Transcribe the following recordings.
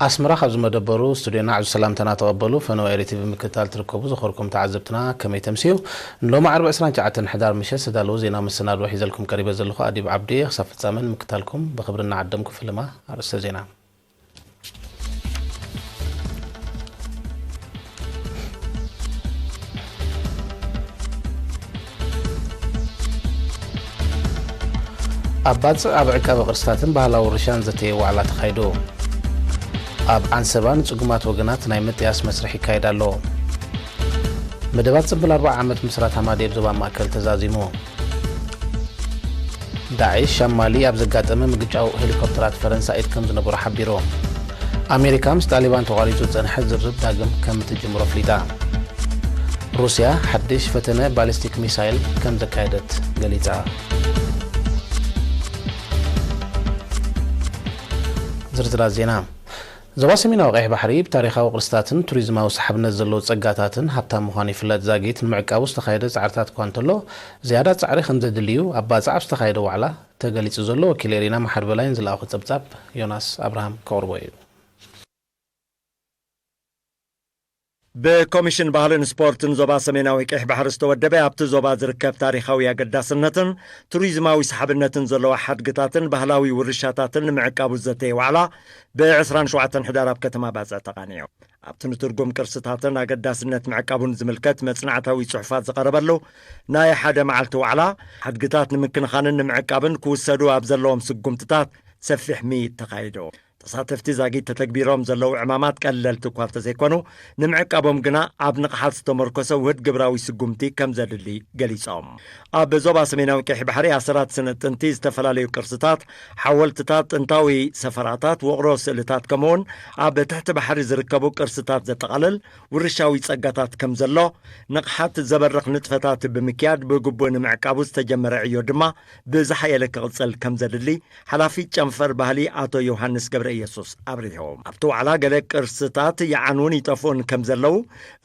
ኣስመራ ካብ ዝመደበሩ ስቱድዮና ዕዙዝ ሰላምታና ተቐበሉ። ፈነወ ኤሪ ቲቪ ምክትታል ትርከቡ ዝኸርኩም ተዓዘብትና ከመይ ተምስዩ? ንሎሚ ዓርቢ ዕስራን ትሽዓተን ሕዳር ምሸት ዝተዳለዉ ዜና መሰናድኦ ሒዘልኩም ቀሪበ ዘለኹ ኣዲብ ዓብዲ እየ። ክሳብ ፍጻመ ንምክታልኩም ብኽብሪ እናዓደምኩ ፍልማ ኣርእስተ ዜና። ኣብ ባጽዕ ኣብ ዕቃበ ቅርስታትን ባህላዊ ርሻን ዘተየ ዋዕላ ተኻይዱ። ኣብ ዓንሰባ ንጽጉማት ወገናት ናይ ምጥያስ መስርሕ ይካየድ ኣሎ። መደባት ጽምብል ኣርብዓ ዓመት ምስራት ሃማደኤ ኣብ ዞባ ማእከል ተዛዚሙ። ዳዒሽ ኣብ ማሊ ኣብ ዘጋጠመ ምግጫው ሄሊኮፕተራት ፈረንሳ ኢድ ከም ዝነበሮ ሓቢሩ። ኣሜሪካ ምስ ጣሊባን ተቋሪጹ ዝጸንሐ ዝርርብ ዳግም ከም እትጅምሮ ኣፍሊጣ። ሩስያ ሓድሽ ፈተነ ባሊስቲክ ሚሳይል ከም ዘካየደት ገሊጻ። ዝርዝራት ዜና። ዞባ ሰሜናዊ ቀይሕ ባሕሪ ብታሪኻዊ ቅርስታትን ቱሪዝማዊ ሰሓብነት ዘለዎ ጸጋታትን ሃብታም ምዃኑ ይፍለጥ። ዛጊት ንምዕቃቡ ዝተኻየደ ጻዕርታት እኳ እንተሎ፣ ዝያዳ ጻዕሪ ከም ዘድልዩ ኣብ ባጽዕ ኣብ ዝተኻየደ ዋዕላ ተገሊጹ ዘሎ ወኪል ኤሪና መሓሪ በላይን ዝለኣኾ ጸብጻብ ዮናስ ኣብርሃም ከቕርቦ እዩ። ብኮሚሽን ባህልን ስፖርትን ዞባ ሰሜናዊ ቀይሕ ባሕሪ ዝተወደበ ኣብቲ ዞባ ዝርከብ ታሪኻዊ ኣገዳስነትን ቱሪዝማዊ ሰሓብነትን ዘለዋ ሓድግታትን ባህላዊ ውርሻታትን ንምዕቃቡ ዘተየ ዋዕላ ብዕስራን ሸውዓተን ሕዳር ኣብ ከተማ ባጽዕ ተቓኒዑ። ኣብቲ ንትርጉም ቅርስታትን ኣገዳስነት ምዕቃቡን ዝምልከት መጽናዕታዊ ጽሑፋት ዝቐረበሉ ናይ ሓደ መዓልቲ ዋዕላ፣ ሓድግታት ንምክንኻንን ንምዕቃብን ክውሰዱ ኣብ ዘለዎም ስጉምትታት ሰፊሕ ምይይጥ ተኻይዱ። ተሳተፍቲ ዛጊት ተተግቢሮም ዘለዉ ዕማማት ቀለልቲ እኳ እንተዘይኮኑ፣ ንምዕቃቦም ግና ኣብ ንቕሓት ዝተመርኮሰ ውህድ ግብራዊ ስጉምቲ ከም ዘድሊ ገሊጾም። ኣብ ዞባ ሰሜናዊ ቀይሕ ባሕሪ ኣሰራት ስነ ጥንቲ፣ ዝተፈላለዩ ቅርስታት፣ ሓወልትታት፣ ጥንታዊ ሰፈራታት፣ ውቕሮ ስእልታት፣ ከምኡውን ኣብ ትሕቲ ባሕሪ ዝርከቡ ቅርስታት ዘጠቓልል ውርሻዊ ጸጋታት ከም ዘሎ፣ ንቕሓት ዘበርኽ ንጥፈታት ብምክያድ ብግቡእ ንምዕቃቡ ዝተጀመረ ዕዮ ድማ ብዝሓየለ ክቕጽል ከም ዘድሊ ሓላፊ ጨንፈር ባህሊ ኣቶ ዮሃንስ ገብረ ኢየሱስ ኣብሪሆም። ኣብቲ ዋዕላ ገለ ቅርስታት ይዓንዉን ይጠፍኡን ከም ዘለዉ፣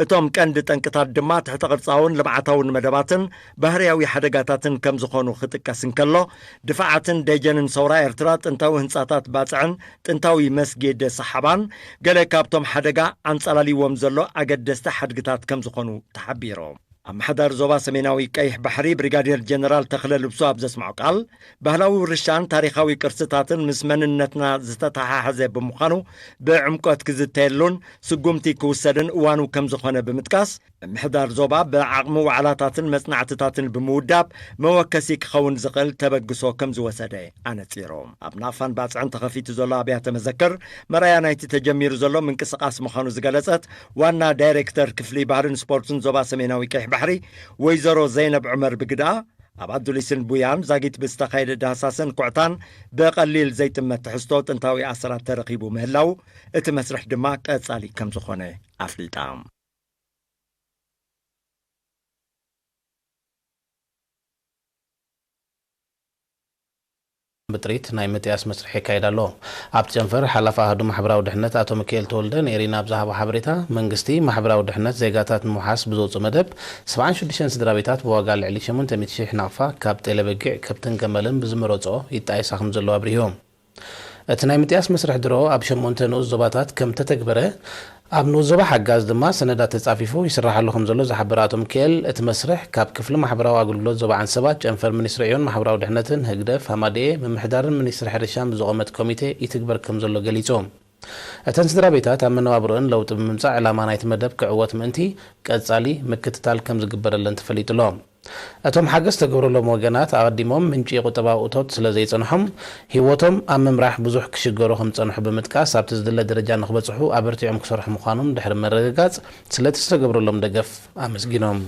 እቶም ቀንዲ ጠንቅታት ድማ ትሕተ ቅርጻውን ልምዓታውን መደባትን ባህርያዊ ሓደጋታትን ከም ዝኾኑ ክጥቀስ እንከሎ፣ ድፋዓትን ደጀንን ሰውራ ኤርትራ፣ ጥንታዊ ህንጻታት ባጽዕን ጥንታዊ መስጊድ ሰሓባን ገለ ካብቶም ሓደጋ ኣንጻላልይዎም ዘሎ ኣገደስቲ ሓድግታት ከም ዝኾኑ ተሓቢሮም። ኣመሓዳሪ ዞባ ሰሜናዊ ቀይሕ ባሕሪ ብሪጋዴር ጀነራል ተኽለ ልብሶ ኣብ ዘስምዖ ቃል፣ ባህላዊ ውርሻን ታሪኻዊ ቅርስታትን ምስ መንነትና ዝተተሓሓዘ ብምዃኑ፣ ብዕምቆት ክዝተየሉን ስጉምቲ ክውሰድን እዋኑ ከም ዝኾነ ብምጥቃስ፣ ምምሕዳር ዞባ ብዓቕሚ ዋዕላታትን መጽናዕትታትን ብምውዳብ መወከሲ ክኸውን ዝኽእል ተበግሶ ከም ዝወሰደ ኣነጺሮም። ኣብ ናፋን ባጽዕን ተኸፊቱ ዘሎ ኣብያተ መዘክር መርኣያ ናይቲ ተጀሚሩ ዘሎ ምንቅስቓስ ምዃኑ ዝገለጸት ዋና ዳይሬክተር ክፍሊ ባህልን ስፖርትን ዞባ ሰሜናዊ ቀይሕ ባሕሪ ወይዘሮ ዘይነብ ዑመር ብግዳ፣ ኣብ ኣዱሊስን ቡያን ዛጊት ብዝተኻየደ ዳህሳስን ኩዕታን ብቐሊል ዘይጥመት ትሕዝቶ ጥንታዊ ኣሰራት ተረኺቡ ምህላው፣ እቲ መስርሕ ድማ ቀጻሊ ከም ዝኾነ ኣፍሊጣ። ብጥሪት ናይ ምጥያስ መስርሕ ይካየድ ኣሎ። ኣብቲ ጨንፈር ሓላፊ ኣሃዱ ማሕበራዊ ድሕነት ኣቶ ሚካኤል ተወልደ ንኤሪና ኣብ ዝሃቦ ሓበሬታ፣ መንግስቲ ማሕበራዊ ድሕነት ዜጋታት ንምውሓስ ብዘውፅኦ መደብ፣ ሰብዓን ሽዱሽተን ስድራ ቤታት ብዋጋ ልዕሊ ሸሞንተ ሚእቲ ሺሕ ናቕፋ ካብ ጤለ በጊዕ፣ ከብትን ገመልን ብዝመረፅኦ ይጣየሳ ከም ዘለዋ ኣብሪሁ። እቲ ናይ ምጥያስ መስርሕ ድሮ ኣብ ሸሞንተ ንኡስ ዞባታት ከም ተተግበረ፣ ኣብ ንኡስ ዞባ ሓጋዝ ድማ ሰነዳት ተጻፊፉ ይስራሕ ኣሎ ከም ዘሎ ዝሓበረ ኣቶ ሚካኤል፣ እቲ መስርሕ ካብ ክፍሊ ማሕበራዊ ኣገልግሎት ዞባ ዓንሰባ፣ ጨንፈር ሚኒስትሪ ዕዮን ማሕበራዊ ድሕነትን፣ ህግደፍ፣ ሃማደኤ፣ ምምሕዳርን ሚኒስትሪ ሕርሻን ብዝቖመት ኮሚቴ ይትግበር ከም ዘሎ ገሊጹ። እተን ስድራ ቤታት ኣብ መነባብሮአን ለውጢ ብምምጻእ ዕላማ ናይቲ መደብ ክዕወት ምእንቲ ቀጻሊ ምክትታል ከም ዝግበረለን ተፈሊጡ ኣሎ። እቶም ሓገዝ ዝተገብረሎም ወገናት ኣቐዲሞም ምንጪ ቁጠባዊ እቶት ስለ ዘይጸንሖም፣ ህይወቶም ኣብ ምምራሕ ብዙሕ ክሽገሩ ከም ዝጸንሑ ብምጥቃስ፣ ኣብቲ ዝድለ ደረጃ ንክበጽሑ ኣበርቲዖም ክሰርሑ ምዃኖም ድሕሪ ምርግጋጽ፣ ስለቲ ዝተገብረሎም ደገፍ ኣመስጊኖም።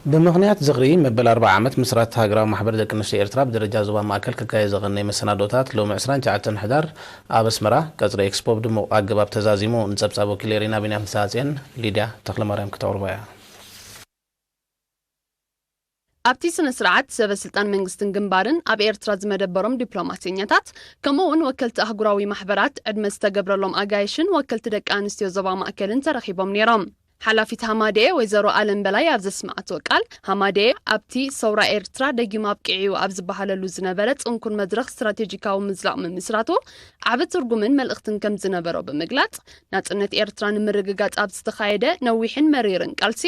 ብምኽንያት ዝኽሪ መበል ኣርብዓ ዓመት ምስራት ሃገራዊ ማሕበር ደቂ ኣንስትዮ ኤርትራ ብደረጃ ዞባ ማእከል ክካየድ ዝቐነየ መሰናዶታት ሎሚ ዕስራን ትሽዓተን ሕዳር ኣብ ኣስመራ ቀጽሪ ኤክስፖ ብድሙቕ ኣገባብ ተዛዚሙ። ንጸብጻብ ወኪል ኤሪና ቢንያም ተስፋጽዮን ሊድያ ተኽለማርያም ክተቕርቦ እያ። ኣብቲ ስነ ስርዓት ሰበ ስልጣን መንግስትን ግንባርን ኣብ ኤርትራ ዝመደበሮም ዲፕሎማሰኛታት ከምኡ እውን ወከልቲ ኣህጉራዊ ማሕበራት ዕድመ ዝተገብረሎም ኣጋይሽን ወከልቲ ደቂ ኣንስትዮ ዞባ ማእከልን ተረኺቦም ነይሮም። ሓላፊት ሃማደኤ ወይዘሮ ኣለም በላይ ኣብ ዘስማዓቶ ቃል፣ ሃማደኤ ኣብቲ ሰውራ ኤርትራ ደጊሙ ኣብቂዑ ኣብ ዝበሃለሉ ዝነበረ ጽንኩር መድረኽ ስትራቴጂካዊ ምዝላቕ ምምስራቱ ዓቢ ትርጉምን መልእኽትን ከም ዝነበሮ ብምግላጽ፣ ናጽነት ኤርትራ ንምርግጋጽ ኣብ ዝተኻየደ ነዊሕን መሪርን ቃልሲ፣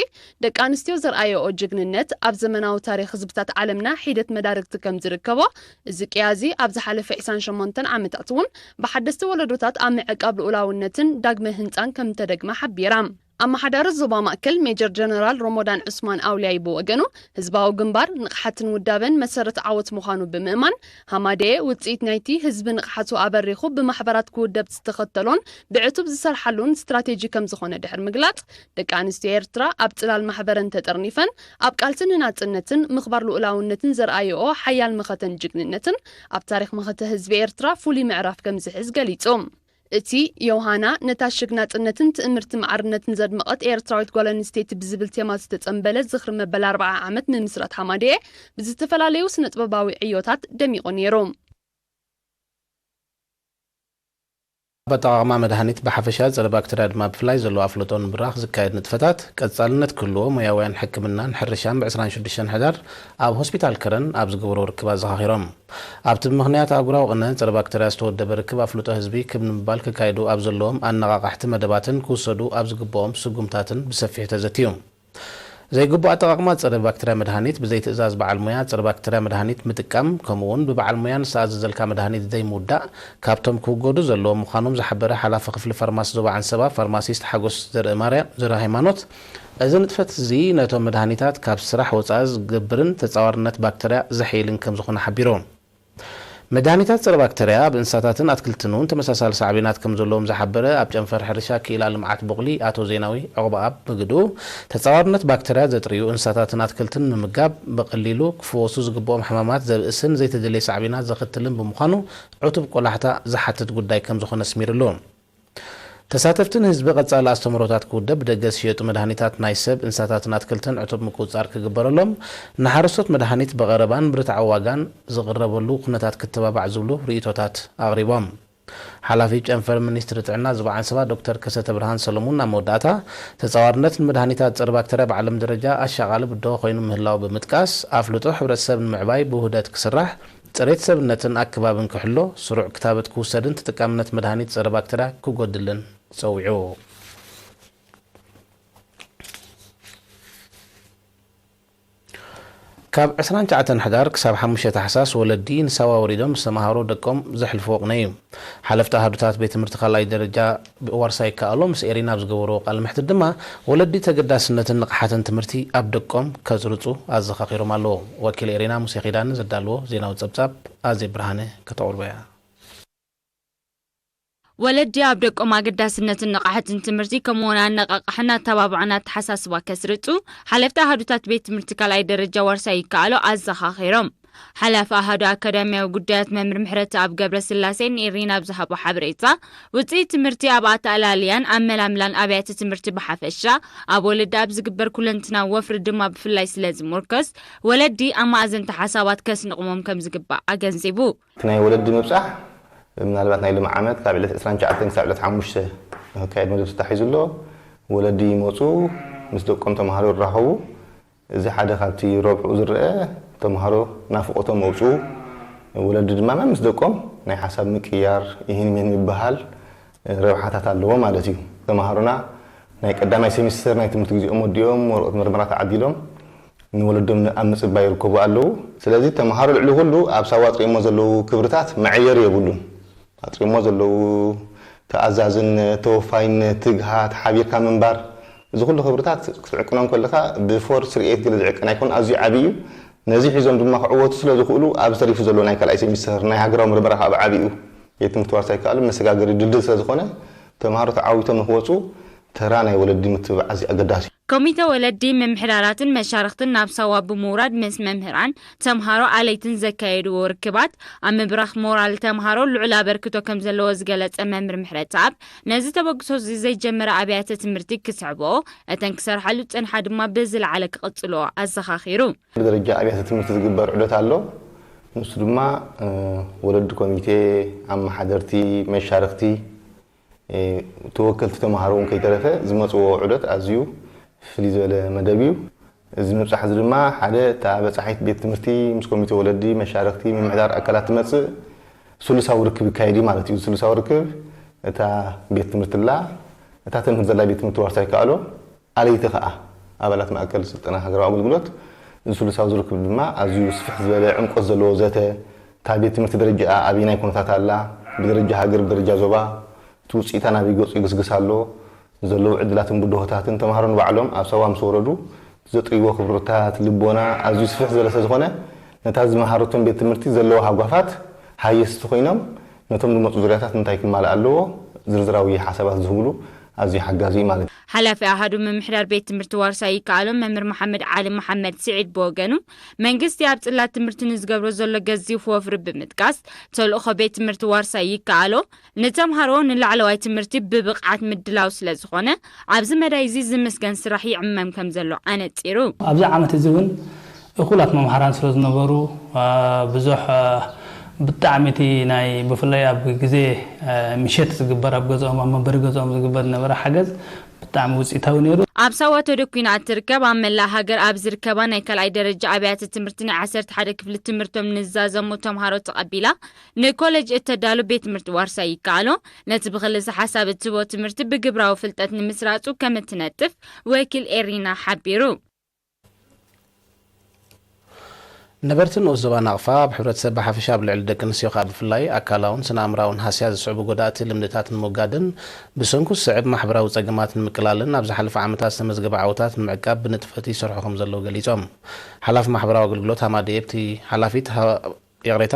ደቂ ኣንስትዮ ዘርኣየኦ ጅግንነት ኣብ ዘመናዊ ታሪኽ ህዝብታት ዓለምና ሒደት መዳርግቲ ከም ዝርከቦ፣ እዚ ቅያ እዚ ኣብ ዝሓለፈ ዕስራን ሸሞንተን ዓመታት እውን ብሓደስቲ ወለዶታት ኣብ ምዕቃብ ልኡላውነትን ዳግመ ህንጻን ከም እተደግመ ሓቢራ። ኣመሓዳሪ ዞባ ማእከል ሜጀር ጀነራል ሮሞዳን ዑስማን ኣውልያይ ብወገኑ፣ ህዝባዊ ግንባር ንቕሓትን ውዳበን መሰረት ዓወት ምዃኑ ብምእማን፣ ሃማደኤ ውጽኢት ናይቲ ህዝቢ ንቕሓቱ ኣበሪኹ ብማሕበራት ክውደብ ዝተኸተሎን ብዕቱብ ዝሰርሓሉን ስትራቴጂ ከም ዝኾነ ድሕሪ ምግላጽ፣ ደቂ ኣንስትዮ ኤርትራ ኣብ ጽላል ማሕበረን ተጠርኒፈን ኣብ ቃልሲ ንናጽነትን ምኽባር ልኡላውነትን ዘርኣየኦ ሓያል መኸተን ጅግንነትን ኣብ ታሪኽ መኸተ ህዝቢ ኤርትራ ፍሉይ ምዕራፍ ከም ዝሕዝ ገሊጹ። እቲ ዮሃና ነታ ሽግ ናጽነትን ትእምርቲ ማዕርነትን ዘድመቐት ኤርትራዊት ጓል ኣንስተይቲ ብዝብል ቴማ ዝተጸንበለ ዝኽሪ መበል ኣርብዓ ዓመት ምምስራት ሃማደኤ ብዝተፈላለዩ ስነ-ጥበባዊ ዕዮታት ደሚቑ ነይሩ። ኣብ ኣጠቓቕማ መድሃኒት ብሓፈሻ፣ ጸረ ባክተርያ ድማ ብፍላይ ዘለዎ ኣፍልጦ ንምብራኽ ዝካየድ ንጥፈታት ቀጻልነት ክህልዎ ሞያውያን ሕክምናን ሕርሻን ብ ዕስራን ሽዱሽተን ሕዳር ኣብ ሆስፒታል ከረን ኣብ ዝገበርዎ ርክብ ኣዘኻኺሮም። ኣብቲ ብምኽንያት ኣህጉራዊ ቅነ ጸረ ባክተርያ ዝተወደበ ርክብ ኣፍልጦ ህዝቢ ክብ ንምባል ክካየዱ ኣብ ዘለዎም ኣነቓቓሕቲ መደባትን ክውሰዱ ኣብ ዝግብኦም ስጉምታትን ብሰፊሑ ተዘትዩ። ዘይግቡእ ኣጠቓቕማ ጸረ ባክተርያ መድሃኒት፣ ብዘይትእዛዝ በዓል ሞያ ጸረ ባክተርያ መድሃኒት ምጥቃም፣ ከምኡ'ውን ብበዓል ሞያ ንዝተኣዘዘልካ መድሃኒት ዘይምውዳእ ካብቶም ክውገዱ ዘለዎም ምዃኖም ዝሓበረ ሓላፊ ክፍሊ ፋርማሲ ዞባ ዓንሰባ ፋርማሲስት ሓጎስ ዘርእማርያም ዘርኣሃይማኖት፣ እዚ ንጥፈት እዚ ነቶም መድሃኒታት ካብ ስራሕ ወጻኢ ዝገብርን ተጻዋርነት ባክተርያ ዘሐይልን ከም ዝኾነ ሓቢሩ። መድሃኒታት ጸረ ባክተርያ ኣብ እንስሳታትን ኣትክልትን እውን ተመሳሳሊ ሳዕቤናት ከም ዘለዎም ዝሓበረ ኣብ ጨንፈር ሕርሻ ክኢላ ልምዓት ቡቕሊ ኣቶ ዜናዊ ዑቕበኣብ ብግድኡ፣ ተጻዋርነት ባክተርያ ዘጥርዩ እንስሳታትን ኣትክልትን ምምጋብ ብቐሊሉ ክፍወሱ ዝግብኦም ሕማማት ዘብእስን ዘይተደልየ ሳዕቤናት ዘኽትልን ብምዃኑ ዕቱብ ቆላሕታ ዝሓትት ጉዳይ ከም ዝኾነ ኣስሚርሉ። ተሳተፍቲ ንህዝቢ ቀጻሊ ኣስተምህሮታት ክውደብ ብደገ ዝሽየጡ መድሃኒታት ናይ ሰብ፣ እንስሳታትን ኣትክልትን ዕቱብ ምቁጽጻር ክግበረሎም፣ ንሓረስቶት መድሃኒት ብቐረባን ብርትዓዊ ዋጋን ዝቕረበሉ ኩነታት ክተባባዕ ዝብሉ ርእይቶታት ኣቕሪቦም። ሓላፊ ጨንፈር ሚኒስትሪ ጥዕና ዞባ ዓንሰባ ዶክተር ከሰተ ብርሃን ሰለሙን ኣብ መወዳእታ፣ ተጻዋርነት ንመድሃኒታት ጸረ ባክተርያ ብዓለም ደረጃ ኣሻቓሊ ብድሆ ኮይኑ ምህላው ብምጥቃስ፣ ኣፍልጦ ሕብረተሰብ ንምዕባይ ብውህደት ክስራሕ፣ ጽሬት ሰብነትን ኣከባብን ክሕሎ፣ ስሩዕ ክታበት ክውሰድን ተጠቃምነት መድሃኒት ጸረ ባክተርያ ክጎድልን ጸዊዑ። ካብ ዕስራን ትሽዓተን ሕዳር ክሳብ ሓሙሽተ ታሕሳስ ወለዲ ንሳዋ ወሪዶም ምስ ተምሃሮ ደቆም ዘሕልፍዎ ቅነ እዩ። ሓለፍቲ ኣሃዱታት ቤት ትምህርቲ ካልኣይ ደረጃ ዋርሳይ ይከኣሎ ምስ ኤሪና ኣብ ዝገበርዎ ቃለ መሕትት ድማ፣ ወለዲ ተገዳስነትን ንቕሓትን ትምህርቲ ኣብ ደቆም ከስርጹ ኣዘኻኺሮም ኣለዉ። ወኪል ኤሪና ሙሴ ኪዳነ ዘዳለዎ ዜናዊ ጸብጻብ ኣዜብ ብርሃነ ከተቕርቦ እያ። ወለዲ ኣብ ደቆም ኣገዳስነትን ንቕሓትን ትምህርቲ ከምኡውን ኣነቓቓሕን ኣተባብዖን ኣተሓሳስባ ከስርጹ ሓለፍቲ ኣሃዱታት ቤት ትምህርቲ ካልኣይ ደረጃ ዋርሳይ ይከኣሎ ኣዘኻኺሮም። ሓላፊ ኣሃዱ ኣካዳሚያዊ ጉዳያት መምህር ምሕረተኣብ ገብረስላሴ ንኤሪና ኣብ ዝሃቦ ሓበሬታ፣ ውጽኢት ትምህርቲ ኣብ ኣተኣላልያን ኣመላምላን ኣብያተ ትምህርቲ ብሓፈሻ፣ ኣብ ወለዲ ኣብ ዝግበር ኩለንትናዊ ወፍሪ ድማ ብፍላይ ስለ ዝምርኮስ፣ ወለዲ ኣማእዘንቲ ሓሳባት ከስንቕዎም ከም ዝግባእ ኣገንዚቡ። እቲ ናይ ወለዲ ምብጻሕ ምናልባት ናይ ሎሚ ዓመት ካብ ዕለት ዕስራን ትሽዓተን ክሳብ ዕለት ሓሙሽተ ንክካየድ መደብ ተታሒዙ ኣሎ። ወለዲ ይመጹ፣ ምስ ደቆም ተምሃሮ ይራኸቡ። እዚ ሓደ ካብቲ ረብሕኡ ዝረአ፣ ተምሃሮ ናፍቖቶም መውጽኡ፣ ወለዲ ድማ ምስ ደቆም ናይ ሓሳብ ምቅያር፣ ይህን ምህን ምብሃል ረብሓታት ኣለዎ ማለት እዩ። ተምሃሮና ናይ ቀዳማይ ሴሚስተር ናይ ትምህርቲ ግዜኦም ወዲኦም፣ ወረቐት መርመራ ተዓዲሎም፣ ንወለዶም ኣብ ምጽባይ ይርከቡ ኣለዉ። ስለዚ ተምሃሮ ልዕሊ ኩሉ ኣብ ሳዋ ኣጥሪሞ ዘለዉ ክብርታት መዐየሪ የብሉን። ኣጥሪሞ ዘለዉ ተኣዛዝነት፣ ተወፋይነት፣ ትግሃት፣ ሓቢርካ ምንባር፣ እዚ ኩሉ ክብርታት ክትዕቅኖም ከለኻ ብፎርስ ሪኤት ገለ ዝዕቀን ኣይኮን፣ ኣዝዩ ዓቢ እዩ። ነዚ ሒዞም ድማ ክዕወቱ ስለ ዝኽእሉ ኣብዚ ተሪፉ ዘሎ ናይ ካልኣይ ሴሚስተር ናይ ሃገራዊ ምርመራ ከዓ ብዓቢኡ ቤት ትምህርቲ ዋርሳይ ከኣሉ መሰጋገሪ ድልድል ስለ ዝኾነ ተምሃሮ ተዓዊቶም ንክወፁ ተራ ናይ ወለዲ ምትብባዕ ኣዝዩ ኣገዳሲ እዩ። ኮሚተ ወለዲ፣ ምምሕዳራትን መሻርኽትን ናብ ሳዋ ብምውራድ ምስ መምህራን፣ ተምሃሮ፣ ኣለይትን ዘካየድዎ ርክባት ኣብ ምብራኽ ሞራል ተምሃሮ ልዑል ኣበርክቶ ከም ዘለዎ ዝገለጸ መምህር ምሕረተኣብ፣ ነዚ ተበግሶ እዚ ዘይጀመረ ኣብያተ ትምህርቲ ክስዕብኦ፣ እተን ክሰርሓሉ ዝጸንሓ ድማ ብዝለዓለ ክቕጽልኦ ኣዘኻኺሩ። ብደረጃ ኣብያተ ትምህርቲ ዝግበር ዑደት ኣሎ። ንሱ ድማ፣ እ፣ ወለዲ ኮሚቴ፣ ኣመሓደርቲ፣ መሻርኽቲ፣ ተወከልቲ ተምሃሮ እውን ከይተረፈ ዝመፅዎ ዑደት ኣዝዩ ፍልይ ዝበለ መደብ እዩ። እዚ ምብፃሕ እዚ ድማ ሓደ እታ በፃሒት ቤት ትምህርቲ ምስ ኮሚቴ ወለዲ፣ መሻርክቲ፣ ምምሕዳር ኣካላት ትመፅእ ስሉሳዊ ርክብ ይካየድ እዩ ማለት እዩ። ስሉሳዊ ርክብ እታ ቤት ትምህርቲ ላ እታ ተምህር ዘላ ቤት ትምህርቲ ዋርሳይ ከኣሎ ኣለይቲ ከኣ ኣባላት ማእከል ስልጠና ሃገራዊ ኣገልግሎት። እዚ ስሉሳዊ ዝርክብ ድማ ኣዝዩ ስፍሕ ዝበለ ዕምቆት ዘለዎ ዘተ፣ እታ ቤት ትምህርቲ ደረጃኣ ኣበየናይ ኩነታት ኣላ፣ ብደረጃ ሃገር፣ ብደረጃ ዞባ፣ እቲ ውፅኢታ ናበይ ገፁ ይግስግስ ኣሎ፣ ዘለዉ ዕድላትን ብድሆታትን፣ ተምሃሮ ንባዕሎም ኣብ ሳዋ ምስ ወረዱ ዘጥርይዎ ክብርታት ልቦና ኣዝዩ ስፍሕ ዝበለ ስለዝኾነ፣ ነታ ዝመሃረቶም ቤት ትምህርቲ ዘለዋ ሃጓፋት ሃየስቲ ኮይኖም፣ ነቶም ዝመፁ ዙርያታት እንታይ ክማልእ ኣለዎ ዝርዝራዊ ሓሳባት ዝህብሉ ኣዝዩ ሓጋዚ እዩ ማለት እዩ። ሓላፊ ኣሃዱ ምምሕዳር ቤት ትምህርቲ ዋርሳይ ይከኣሎ መምህር መሓመድ ዓሊ መሓመድ ስዒድ ብወገኑ፣ መንግስቲ ኣብ ጽላት ትምህርቲ ንዝገብሮ ዘሎ ገዚፍ ወፍሪ ብምጥቃስ፣ ተልእኾ ቤት ትምህርቲ ዋርሳይ ይከኣሎ ንተምሃሮ ንላዕለዋይ ትምህርቲ ብብቕዓት ምድላው ስለ ዝኾነ፣ ኣብዚ መዳይ እዚ ዝምስገን ስራሕ ይዕመም ከም ዘሎ ኣነጺሩ። ኣብዚ ዓመት እዚ እውን እኹላት መምሃራን ስለ ዝነበሩ፣ አ፣ ብዙሕ፣ አ፣ ብጣዕሚ እቲ ናይ ብፍላይ ኣብ ግዜ፣ አ፣ ምሸት ዝግበር ኣብ ገዝኦም ኣብ መንበሪ ገዝኦም ዝግበር ዝነበረ ሓገዝ ብጣዕሚ ውፅኢታዊ ነይሩ። ኣብ ሳዋ ተደኲና እትርከብ ኣብ መላእ ሃገር ኣብ ዝርከባ ናይ ካልኣይ ደረጃ ኣብያተ ትምህርቲ ናይ ዓሰርተ ሓደ ክፍሊ ትምህርቶም ንዛዘሙ ተምሃሮ ተቐቢላ ንኮሌጅ እተዳሉ ቤት ትምህርቲ ዋርሳይ ይከኣሎ ነቲ ብክልሰ ሓሳብ እትህቦ ትምህርቲ ብግብራዊ ፍልጠት ንምስራጹ ከም እትነጥፍ ወኪል ኤሪና ሓቢሩ። ነበርቲ ንኡስ ዞባ ናቕፋ ኣብ ሕብረተሰብ ብሓፈሻ ኣብ ልዕሊ ደቂ ኣንስትዮ ከኣ ብፍላይ ኣካላውን ስነ ኣእምራውን ሃስያ ዘስዕቡ ጎዳእቲ ልምድታት ንምውጋድን ብሰንኩ ዝስዕብ ማሕበራዊ ጸገማት ንምቅላልን ኣብ ዝሓለፈ ዓመታት ዝተመዝገበ ዓወታት ንምዕቃብ ብንጥፈት ይሰርሑ ከም ዘለዉ ገሊጾም። ሓላፊ ማሕበራዊ ኣገልግሎት ሃማደኤ ኣብቲ ሓላፊት ይቕሬታ፣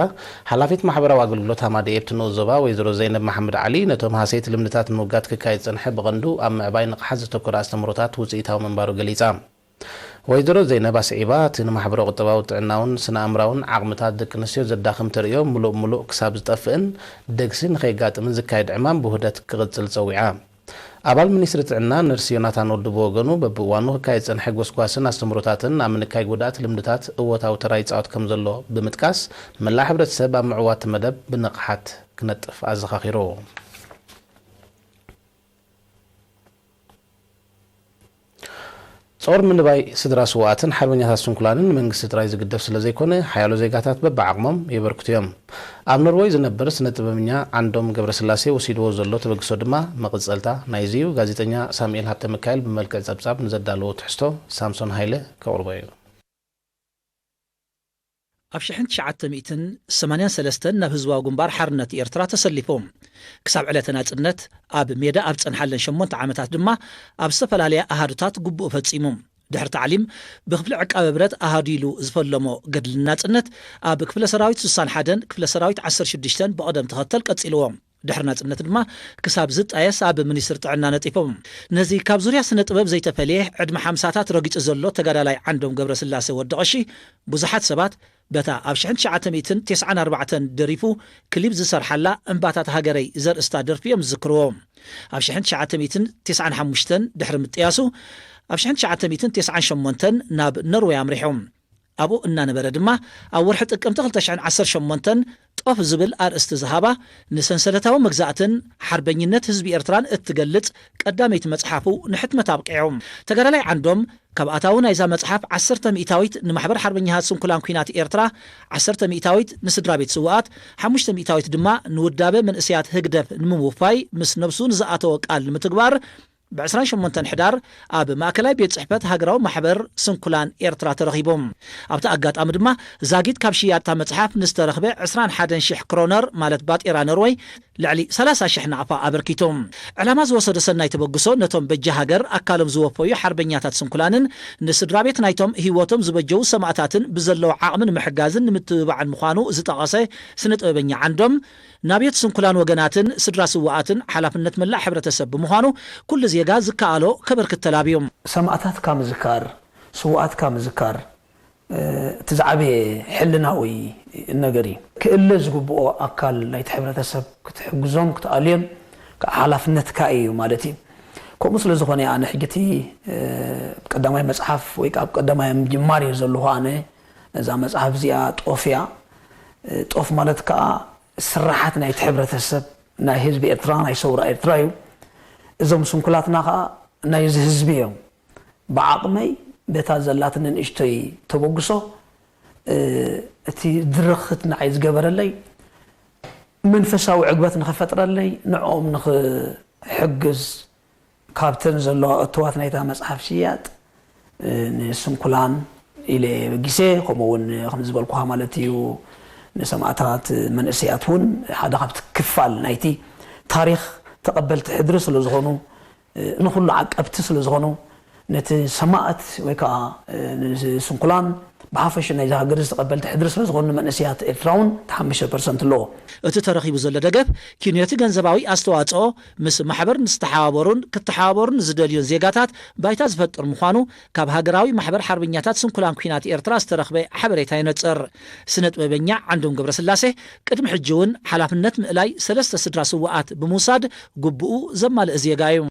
ሓላፊት ማሕበራዊ ኣገልግሎት ሃማደኤ ኣብቲ ንኡስ ዞባ ወይዘሮ ዘይነብ መሓመድ ዓሊ ነቶም ሃሰይቲ ልምድታት ንምውጋድ ክካየድ ዝጸንሐ ብቐንዱ ኣብ ምዕባይ ንቕሓት ዘተኮረ ኣስተምህሮታት ውጽኢታዊ ምንባሩ ገሊጻ። ወይዘሮ ዘይነብ ኣስዒባ፣ እቲ ንማሕበረ-ቁጠባዊ ጥዕናውን ስነ-ኣእምራውን ዓቕምታት ደቂ ኣንስትዮ ዘዳኽም ተርእዮ ምሉእ ምሉእ ክሳብ ዝጠፍእን ደግሲ ንኸየጋጥምን ዝካየድ ዕማም ብውህደት ክቕጽል ጸዊዓ። ኣባል ሚኒስትሪ ጥዕና ነርስ ዮናታን ወዱ ብወገኑ፣ በብእዋኑ ክካየድ ዝጸንሐ ጎስጓስን ኣስተምህሮታትን ኣብ ምንካይ ጎዳእቲ ልምድታት እወታዊ ተራ ይጻወት ከም ዘሎ ብምጥቃስ፣ መላእ ሕብረተሰብ ኣብ ምዕዋት እቲ መደብ ብንቕሓት ክነጥፍ ኣዘኻኺሩ። ጾር ምንባይ ስድራ ስውኣትን ሓርበኛታት ስንኩላንን ንመንግስቲ ጥራይ ዝግደፍ ስለ ዘይኮነ፣ ሓያሎ ዜጋታት በብዓቕሞም የበርክቱ እዮም። ኣብ ኖርወይ ዝነብር ስነ ጥበበኛ ዓንዶም ገብረስላሴ ወሲድዎ ዘሎ ተበግሶ ድማ መቐጸልታ ናይዚ እዩ። ጋዜጠኛ ሳሙኤል ሃብተሚካኤል ብመልክዕ ጸብጻብ ንዘዳለዎ ትሕዝቶ ሳምሶን ሃይለ ከቕርቦ እዩ። ኣብ ሽሕን ትሽዓተ ሚእትን ሰማንያን ሰለስተን ናብ ህዝባዊ ግንባር ሓርነት ኤርትራ ተሰሊፉ። ክሳብ ዕለተ ናጽነት ኣብ ሜዳ ኣብ ጸንሓለን ሸሞንተ ዓመታት ድማ ኣብ ዝተፈላለያ ኣሃዱታት ግቡኡ ፈጺሙ። ድሕሪ ታዕሊም ብክፍሊ ዕቃበ ብረት ኣሃዱ ኢሉ ዝፈለሞ ገድሊ ናጽነት ኣብ ክፍለ ሰራዊት ስሳን ሓደን ክፍለ ሰራዊት ዓሰርተ ሽዱሽተን ብቐደም ተኸተል ቀጺልዎ። ድሕሪ ናጽነት ድማ ክሳብ ዝጣየስ ኣብ ሚኒስትሪ ጥዕና ነጢፉ። ነዚ ካብ ዙርያ ስነ ጥበብ ዘይተፈልየ ዕድመ ሓምሳታት ረጊጹ ዘሎ ተጋዳላይ ዓንዶም ገብረስላሴ ወዲ ቀሺ ብዙሓት ሰባት በታ ኣብ ሽሕን ትሽዓተ ሚእትን ተስዓን ኣርባዕተን ደሪፉ ክሊፕ ዝሰርሓላ እምባታት ሃገረይ ዘርእስታ ደርፊ እዮም ዝዝክርዎ። ኣብ ሽሕን ትሽዓተ ሚእትን ተስዓን ሓሙሽተን ድሕሪ ምጥያሱ ኣብ ሽሕን ትሽዓተ ሚእትን ተስዓን ሸሞንተን ናብ ኖርወይ ኣምሪሑ። ኣብኡ እናነበረ ድማ ኣብ ወርሒ ጥቅምቲ ክልተ ሽሕን ዓሰርተ ሸሞንተን ጦፍ ዝብል ኣርእስቲ ዝሃባ ንሰንሰለታዊ መግዛእትን ሓርበኝነት ህዝቢ ኤርትራን እትገልጽ ቀዳመይቲ መጽሓፉ ንሕትመት ኣብቂዑ። ተጋዳላይ ዓንዶም ካብ ኣታዊ ናይዛ መጽሓፍ ዓሰርተ ሚእታዊት ንማሕበር ሓርበኛታት ስንኩላን ኲናት ኤርትራ፣ ዓሰርተ ሚእታዊት ንስድራ ቤት ስውኣት፣ ሓሙሽተ ሚእታዊት ድማ ንውዳበ መንእሰያት ህግደፍ ንምውፋይ ምስ ነብሱ ንዝኣተወ ቃል ንምትግባር ብ ዕስራን ሸሞንተን ሕዳር ኣብ ማእከላይ ቤት ጽሕፈት ሃገራዊ ማሕበር ስንኩላን ኤርትራ ተረኺቡ። ኣብቲ ኣጋጣሚ ድማ ዛጊት ካብ ሽያጥ እታ መጽሓፍ ንዝተረኽበ ዕስራን ሓደን ሽሕ ክሮነር ማለት ባጤራ ኖርወይ ልዕሊ ሰላሳ ሽሕ ናቕፋ ኣበርኪቱ። ዕላማ ዝወሰዶ ሰናይ ተበግሶ ነቶም በጃ ሃገር ኣካሎም ዝወፈዩ ሓርበኛታት ስንኩላንን ንስድራ ቤት ናይቶም ህይወቶም ዝበጀዉ ሰማእታትን ብዘለዎ ዓቕሚ ንምሕጋዝን ንምትብባዕን ምዃኑ ዝጠቐሰ ስነ ጥበበኛ ዓንዶም፣ ናብዮት ስንኩላን ወገናትን ስድራ ስውኣትን ሓላፍነት መላእ ሕብረተሰብ ብምዃኑ ኩሉ ዜጋ ዝከኣሎ ከበርክት ተላብዩ። ሰማእታትካ ምዝካር፣ ስውኣትካ ምዝካር እቲ ዝዓበየ ሕልናዊ ነገር እዩ። ክእለ ዝግብኦ ኣካል ናይቲ ሕብረተሰብ ክትሕግዞን ክትኣልዮን ከዓ ሓላፍነትካ እዩ ማለት እዩ። ከምኡ ስለ ዝኾነ ኣነ ሕጂ እቲ ቀዳማይ መፅሓፍ ወይ ከዓ ኣብ ቀዳማይ ምጅማር እየ ዘለኹ። ኣነ ነዛ መፅሓፍ እዚኣ ጦፍ እያ። ጦፍ ማለት ከዓ ስራሓት ናይቲ ሕብረተሰብ ናይ ህዝቢ ኤርትራ፣ ናይ ሰውራ ኤርትራ እዩ። እዞም ስንኩላትና ከዓ ናይዚ ህዝቢ እዮም። ብዓቕመይ በታ ዘላትኒ ንእሽቶይ ተበግሶ፣ እ፣ እቲ ድርኽት ንዓይ ዝገበረለይ፣ መንፈሳዊ ዕግበት ንኽፈጥረለይ፣ ንዕኦም ንኽሕግዝ፣ ካብተን ዘለዋ እትዋት ናይታ መጽሓፍ ሽያጥ፣ እ፣ ንስንኩላን ኢለ በጊሰ፣ ከምኡ እውን ከም ዝበልኩኻ ማለት እዩ፣ ንሰማእታት መንእሰያት እውን ሓደ ካብቲ ክፋል ናይቲ ታሪኽ ተቐበልቲ ሕድሪ ስለ ዝኾኑ፣ እ፣ ንኹሉ ዓቀብቲ ስለ ዝኾኑ፣ ነቲ ሰማእት ወይ ከዓ፣ እ፣ ንስንኩላን ብሓፈሽ ናይዚ ሃገር ዝተቐበልቲ ሕድሪ ስለ ዝኾኑ፣ ንመንእሰያት ኤርትራ እውን እቲ ሓሙሽተ ፐርሰንት ኣለዎ። እቲ ተረኺቡ ዘሎ ደገፍ ኪንዮቲ ገንዘባዊ ኣስተዋጽኦ ምስ ማሕበር ንዝተሓባበሩን ክተሓባበሩን ዝደልዩን ዜጋታት ባይታ ዝፈጥር ምዃኑ ካብ ሃገራዊ ማሕበር ሓርበኛታት ስንኩላን ኲናት ኤርትራ ዝተረኽበ ሓበሬታ የነጽር። ስነ ጥበበኛ ዓንዶም ገብረስላሴ ቅድሚ ሕጂ እውን ሓላፍነት ምእላይ ሰለስተ ስድራ ስውኣት ብምውሳድ ግቡኡ ዘማልእ ዜጋ እዩ።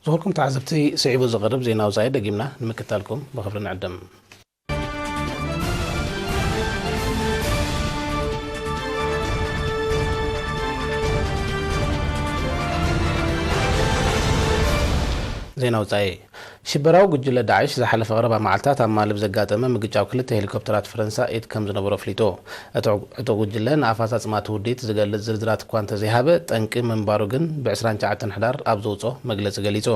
ዝኾንኩም ተዓዘብቲ፣ ስዒቡ ዝቐርብ ዜና ወጻኢ ደጊምና ንምክታልኩም ብኽብሪ ንዕድም። ዜና ወጻኢ። ሽበራዊ ጉጅለ ዳዕሽ ዝሓለፈ ቀረባ መዓልታት ኣብ ማሊ ብዘጋጠመ ምግጫው ክልተ ሄሊኮፕተራት ፈረንሳ ኢድ ከም ዝነበሮ ኣፍሊጡ። እቲ ዕጡቕ ጉጅለ ንኣፈጻጽማ እቲ ውዲት ዝገልጽ ዝርዝራት እኳ እንተዘይሃበ፣ ጠንቂ ምንባሩ ግን ብ ዕስራን ትሽዓተን ሕዳር ኣብ ዘውጽኦ መግለጺ ገሊጹ።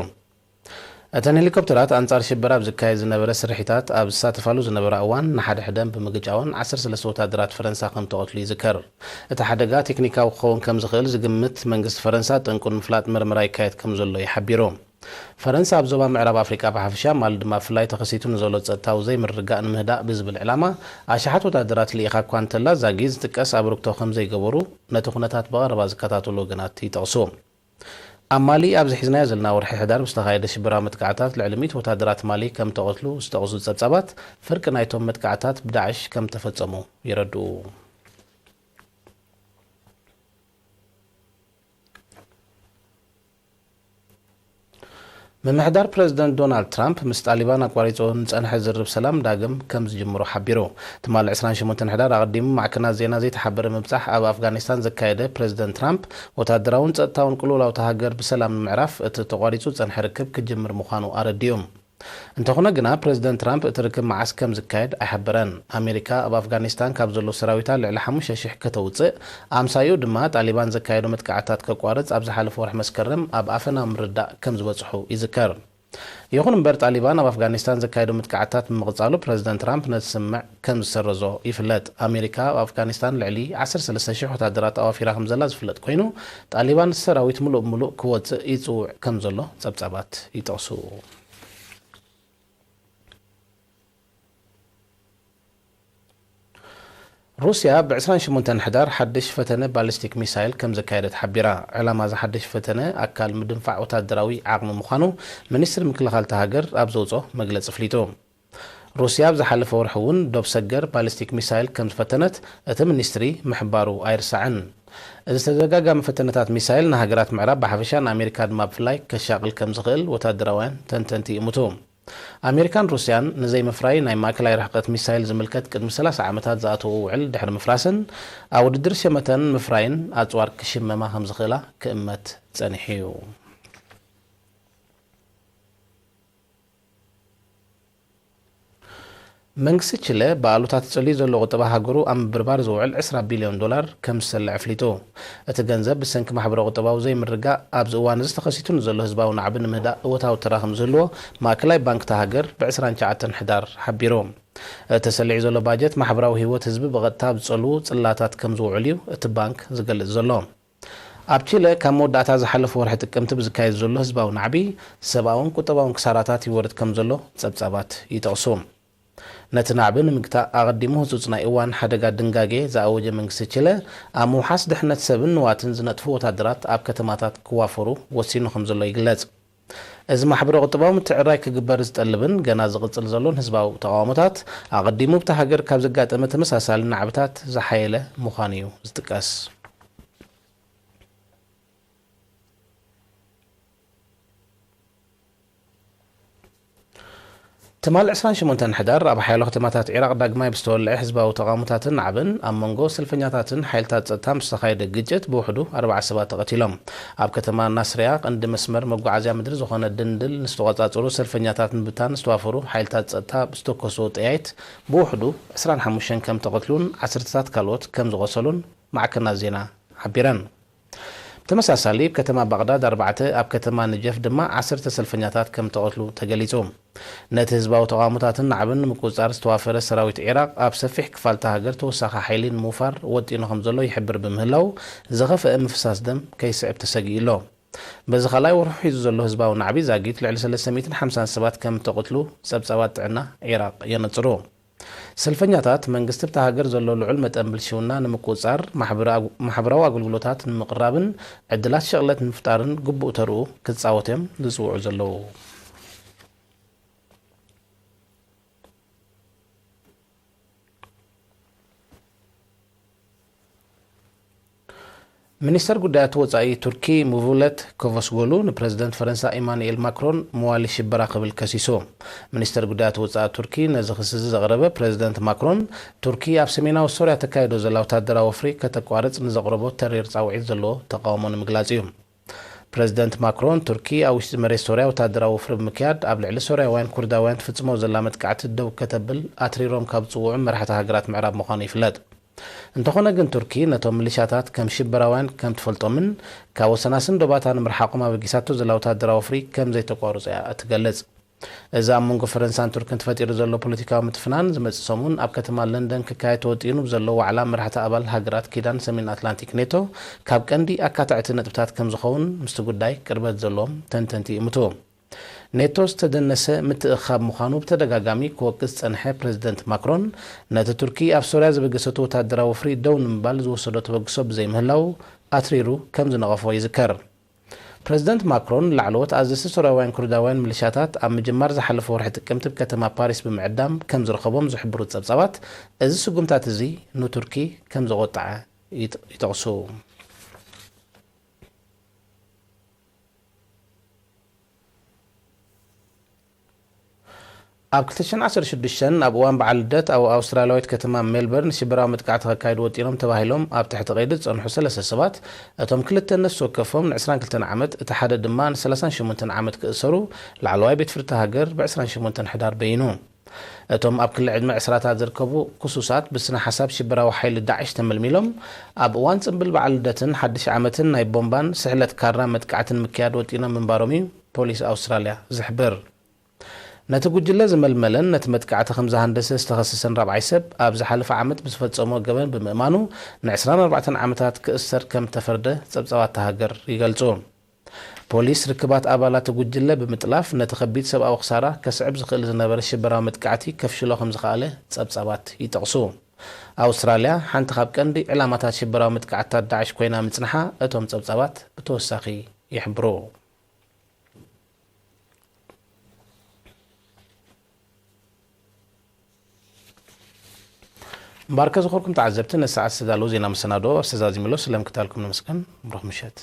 እተን ሄሊኮፕተራት ኣንጻር ሽበራ ኣብ ዝካየድ ዝነበረ ስርሒታት ኣብ ዝሳተፋሉ ዝነበራ እዋን ንሓድሕደን ብምግጫወን ዓሰርተ ሰለስተ ወታደራት ፈረንሳ ከም ተቐትሉ ይዝከር። እቲ ሓደጋ ቴክኒካዊ ክኸውን ከም ዝኽእል ዝግምት መንግስቲ ፈረንሳ ጠንቁ ንምፍላጥ መርመራ ይካየድ ከም ዘሎ እዩ ሓቢሩ። ፈረንሳ ኣብ ዞባ ምዕራብ ኣፍሪቃ ብሓፈሻ፣ ማሊ ድማ ብፍላይ ተኸሲቱ ንዘሎ ጸጥታዊ ዘይምርግጋእ ንምህዳእ ብዝብል ዕላማ ኣሽሓት ወታደራት ልኢኻ እኳ እንተላ፣ ዛጊ ዝጥቀስ ኣበርክቶ ከም ዘይገበሩ ነቲ ኩነታት ብቐረባ ዝከታተሉ ወገናት ይጠቕሱ። ኣብ ማሊ ኣብዚ ሒዝናዮ ዘለና ወርሒ ሕዳር ብዝተኻየደ ሽበራዊ መጥቃዕታት ልዕሊ ሚእቲ ወታደራት ማሊ ከም ተቐትሉ ዝጠቕሱ ጸብጻባት፣ ፍርቂ ናይቶም መጥቃዕታት ብዳዕሽ ከም ተፈጸሙ የረድኡ። ምምሕዳር ፕረዚደንት ዶናልድ ትራምፕ ምስ ጣሊባን ኣቋሪጹ ንጸንሐ ዝርርብ ሰላም ዳግም ከም ዝጅምሮ ሓቢሩ። ትማሊ ዕስራን ሸሞንተን ሕዳር ኣቐዲሙ ማዕከናት ዜና ዘይተሓበረ ምብጻሕ ኣብ ኣፍጋኒስታን ዘካየደ ፕረዚደንት ትራምፕ፣ ወታደራውን ጸጥታውን ቅልውላው እታ ሃገር ብሰላም ንምዕራፍ እቲ ተቋሪጹ ዝጸንሐ ርክብ ክጅምር ምዃኑ ኣረዲኡ። እንተኾነ ግና፣ ፕረዚደንት ትራምፕ እቲ ርክብ መዓስ ከም ዝካየድ ኣይሓበረን። ኣሜሪካ ኣብ ኣፍጋኒስታን ካብ ዘሎ ሰራዊታ ልዕሊ ሓሙሽተ ሽሕ ከተውጽእ፣ ኣምሳይኡ ድማ ጣሊባን ዘካየዶ መጥቃዕትታት ከቋርጽ ኣብ ዝሓለፈ ወርሒ መስከረም ኣብ ኣፈናዊ ምርዳእ ከም ዝበጽሑ ይዝከር። ይኹን እምበር፣ ጣሊባን ኣብ ኣፍጋኒስታን ዘካየዶ መጥቃዕትታት ብምቕጻሉ፣ ፕረዚደንት ትራምፕ ነቲ ስምምዕ ከም ዝሰረዞ ይፍለጥ። ኣሜሪካ ኣብ ኣፍጋኒስታን ልዕሊ ዓሰርተ ሰለስተ ሽሕ ወታደራት ኣዋፊራ ከም ዘላ ዝፍለጥ ኮይኑ፣ ጣሊባን ሰራዊት ምሉእ ብምሉእ ክወጽእ ይጽውዕ ከም ዘሎ ጸብጻባት ይጠቕሱ። ሩስያ ብ ዕስራን ሸሞንተን ሕዳር ሓድሽ ፈተነ ባሊስቲክ ሚሳይል ከም ዘካየደት ሓቢራ። ዕላማ እዚ ሓድሽ ፈተነ ኣካል ምድንፋዕ ወታደራዊ ዓቕሚ ምዃኑ ሚኒስትሪ ምክልኻል እታ ሃገር ኣብ ዘውፅኦ መግለፂ ኣፍሊጡ። ሩስያ ኣብ ዝሓለፈ ወርሒ እውን ዶብ ሰገር ባሊስቲክ ሚሳይል ከም ዝፈተነት እቲ ሚኒስትሪ ምሕባሩ ኣይርሳዕን። እዚ ተደጋጋሚ ፈተነታት ሚሳይል ንሃገራት ምዕራብ ብሓፈሻ ንኣሜሪካ ድማ ብፍላይ ከሻቕል ከም ዝኽእል ወታደራውያን ተንተንቲ ይእምቱ። ኣሜሪካን ሩስያን ንዘይምፍራይ ናይ ማእከላይ ርሕቀት ሚሳይል ዝምልከት ቅድሚ ሰላሳ ዓመታት ዝኣተዎ ውዕል ድሕሪ ምፍራስን ኣብ ውድድር ሸመተን ምፍራይን ኣጽዋር ክሽመማ ከም ዝኽእላ ክእመት ጸኒሑ እዩ። መንግስቲ ቺለ ብኣሉታ ተጸልዩ ዘሎ ቁጠባ ሃገሩ ኣብ ምብርባር ዝውዕል ዕስራ ቢልዮን ዶላር ከም ዝሰልዕ ኣፍሊጡ። እቲ ገንዘብ ብሰንኪ ማሕበረ ቁጠባዊ ዘይምርግጋእ ኣብዚ እዋን እዚ ተኸሲቱ ንዘሎ ህዝባዊ ናዕቢ ንምህዳእ እወታዊ ተራ ከም ዝህልዎ ማእከላይ ባንክ እታ ሃገር ብ ዕስራን ትሽዓተን ሕዳር ሓቢሩ። እቲ ተሰሊዑ ዘሎ ባጀት ማሕበራዊ ህይወት ህዝቢ ብቐጥታ ኣብ ዝጸልዉ ጽላታት ከም ዝውዕል እዩ እቲ ባንክ ዝገልጽ ዘሎ። ኣብ ቺለ ካብ መወዳእታ ዝሓለፈ ወርሒ ጥቅምቲ ብዝካየድ ዘሎ ህዝባዊ ናዕቢ፣ ሰብኣውን ቁጠባውን ክሳራታት ይወርድ ከም ዘሎ ጸብጻባት ይጠቕሱ። ነቲ ናዕቢ ንምግታእ ኣቐዲሙ ህጹጽ ናይ እዋን ሓደጋ ድንጋጌ ዝኣወጀ መንግስቲ ቺለ፣ ኣብ ምውሓስ ድሕነት ሰብን ንዋትን ዝነጥፉ ወታደራት ኣብ ከተማታት ክዋፈሩ ወሲኑ ከም ዘሎ ይግለጽ። እዚ ማሕበረ ቁጠባዊ ምትዕርራይ ክግበር ዝጠልብን ገና ዝቕጽል ዘሎን ህዝባዊ ተቓውሞታት፣ ኣቐዲሙ ብታ ሃገር ካብ ዘጋጠመ ተመሳሳሊ ናዕብታት ዝሓየለ ምዃኑ እዩ ዝጥቀስ። ትማል ዕስራን ሸሞንተን ሕዳር ኣብ ሓያሎ ከተማታት ዒራቕ ዳግማይ ብዝተወልዐ ህዝባዊ ተቓውሞታትን ናዕብን ኣብ መንጎ ሰልፈኛታትን ሓይልታት ጸጥታ ምስ ተኻየደ ግጭት ብውሕዱ ኣርባዕተ ሰባት ተቐቲሎም። ኣብ ከተማ ናስርያ ቀንዲ መስመር መጓዓዝያ ምድሪ ዝኾነ ድንድል ንዝተቖጻጸሩ ሰልፈኛታት ንምብታን ዝተዋፈሩ ሓይልታት ጸጥታ ብዝተኮስዎ ጠያይት ብውሕዱ ዕስራን ሓሙሽተን ከም ተቐትሉን ዓሰርተታት ካልኦት ከም ዝቖሰሉን ማዕከናት ዜና ሓቢረን። ብተመሳሳሊ ኣብ ከተማ ባቕዳድ ኣርባዕተ፣ ኣብ ከተማ ንጀፍ ድማ ዓሰርተ ሰልፈኛታት ከም ተቐትሉ ተገሊጹ። ነቲ ህዝባዊ ተቓውሞታትን ናዕብን ንምቁጽጻር ዝተዋፈረ ሰራዊት ዒራቕ ኣብ ሰፊሕ ክፋል እታ ሃገር ተወሳኺ ሓይሊ ንምውፋር ወጢኑ ከም ዘሎ ይሕብር ብምህላው ዝኸፍአ ምፍሳስ ደም ከይስዕብ ተሰጊኡ ኣሎ። በዚ ካልኣይ ወርሑ ሒዙ ዘሎ ህዝባዊ ናዕቢ ዛጊት ልዕሊ ሰለስተ ሚእትን ሓምሳን ሰባት ከም ተቐትሉ ጸብጻባት ጥዕና ዒራቕ የነጽሩ። ሰልፈኛታት መንግስቲ ኣብታ ሃገር ዘሎ ልዑል መጠን ብልሽውና ንምቁጽጻር፣ ማሕበራ-፣ ማሕበራዊ ኣገልግሎታት ንምቕራብን ዕድላት ሸቕለት ንምፍጣርን ግቡእ ተርኡ ክጻወቱ እዮም ዝጽውዑ ዘለዉ። ሚኒስተር ጉዳያት ወጻኢ ቱርኪ ሙቭለት ኮቮስጎሉ ንፕረዚደንት ፈረንሳ ኢማኑኤል ማክሮን መዋሊ ሽበራ ክብል ከሲሱ። ሚኒስተር ጉዳያት ወጻኢ ቱርኪ ነዚ ክሲ እዚ ዘቕረበ ፕረዚደንት ማክሮን ቱርኪ ኣብ ሰሜናዊ ሶርያ ተካይዶ ዘላ ወታደራዊ ወፍሪ ከተቋርጽ ንዘቕረቦ ተሪር ጻውዒት ዘለዎ ተቃውሞ ንምግላጽ እዩ። ፕረዚደንት ማክሮን ቱርኪ ኣብ ውሽጢ መሬት ሶርያ ወታደራዊ ወፍሪ ብምክያድ ኣብ ልዕሊ ሶርያውያን ኩርዳውያን ትፍጽሞ ዘላ መጥቃዕቲ ደው ከተብል ኣትሪሮም ካብ ዝጽውዑ መራሕቲ ሃገራት ምዕራብ ምዃኑ ይፍለጥ። እንተኾነ ግን ቱርኪ ነቶም ሚሊሻታት ከም ሽበራውያን ከም ትፈልጦምን ካብ ወሰናስን ዶባታ ንምርሓቖም ኣበጊሳቶ ዘላ ወታደራዊ ወፍሪ ከም ዘይተቋርጾ እያ እትገልጽ። እዚ ኣብ መንጎ ፈረንሳን ቱርክን ተፈጢሩ ዘሎ ፖለቲካዊ ምትፍናን ዝመጽእ ሰሙን ኣብ ከተማ ለንደን ክካየድ ተወጢኑ ብዘሎ ዋዕላ መራሕቲ ኣባል ሃገራት ኪዳን ሰሜን ኣትላንቲክ ኔቶ ካብ ቀንዲ ኣካታዕቲ ነጥብታት ከም ዝኸውን ምስቲ ጉዳይ ቅርበት ዘለዎም ተንተንቲ ይእምቱ። ኔቶ ዝተደነሰ ምትእኽኻብ ምዃኑ ብተደጋጋሚ ክወቅስ ዝጸንሐ ፕረዚደንት ማክሮን፣ ነቲ ቱርኪ ኣብ ሶርያ ዘበገሰቶ ወታደራዊ ወፍሪ ደው ንምባል ዝወሰዶ ተበግሶ ብዘይምህላው ኣትሪሩ ከም ዝነቐፎ ይዝከር። ፕረዚደንት ማክሮን ላዕለዎት ኣዘዝቲ ሶርያውያን ኩርዳውያን ሚሊሻታት ኣብ ምጅማር ዝሓለፈ ወርሒ ጥቅምቲ ኣብ ከተማ ፓሪስ ብምዕዳም ከም ዝረኸቦም ዝሕብሩ ጸብጻባት፣ እዚ ስጉምታት እዚ ንቱርኪ ከም ዘቖጠዐ ይጥ-፣ ይጠቕሱ። ኣብ ክልተ ሽሕን ዓሰርተ ሽዱሽተን ኣብ እዋን በዓል ልደት ኣብ ኣውስትራልያዊት ከተማ ሜልበርን ሽበራዊ መጥቃዕቲ ከካይዱ ወጢኖም ተባሂሎም ኣብ ትሕቲ ቀይዲ ዝጸንሑ ሰለስተ ሰባት፣ እቶም ክልተ ነፍሲ ወከፎም ንዕስራን ክልተን ዓመት፣ እቲ ሓደ ድማ ንሰላሳን ሸሞንተን ዓመት ክእሰሩ ላዕለዋይ ቤት ፍርዲ ሃገር ብዕስራን ሸሞንተን ሕዳር በይኑ። እቶም ኣብ ክሊ ዕድመ ዕስራታት ዝርከቡ ክሱሳት ብስነ ሓሳብ ሽበራዊ ሓይሊ ዳዕሽ ተመልሚሎም ኣብ እዋን ጽምብል በዓል ልደትን ሓድሽ ዓመትን ናይ ቦምባን ስሕለት ካራ መጥቃዕትን ምክያድ ወጢኖም ምንባሮም እዩ ፖሊስ ኣውስትራልያ ዝሕብር። ነቲ ጉጅለ ዝመልመለን ነቲ መጥቃዕቲ ከም ዝሃንደሰ ዝተኸሰሰን ራብዓይ ሰብ፣ ኣብ ዝሓለፈ ዓመት ብዝፈጸሞ ገበን ብምእማኑ ንዕስራን ኣርባዕተን ዓመታት ክእሰር ከም እተፈርደ ጸብጻባት እታ ሃገር ይገልጹ። ፖሊስ ርክባት ኣባላት እቲ ጉጅለ ብምጥላፍ ነቲ ከቢድ ሰብኣዊ ክሳራ ከስዕብ ዝኽእል ዝነበረ ሽበራዊ መጥቃዕቲ ከፍሽሎ ከም ዝኸኣለ ጸብጻባት ይጠቕሱ። ኣውስትራልያ ሓንቲ ካብ ቀንዲ ዕላማታት ሽበራዊ መጥቃዕትታት ዳዕሽ ኮይና ምጽንሓ እቶም ጸብጻባት ብተወሳኺ ይሕብሩ። እምበኣርከ፣ ዝኸበርኩም ተዓዘብቲ፣ ነዚ ሰዓት ዝተዳለወ ዜና መሰናድኦ ኣብዚ ተዛዚሙ ኣሎ። ስለምክታልኩም ነመስግን። ብሩኽ ምሸት።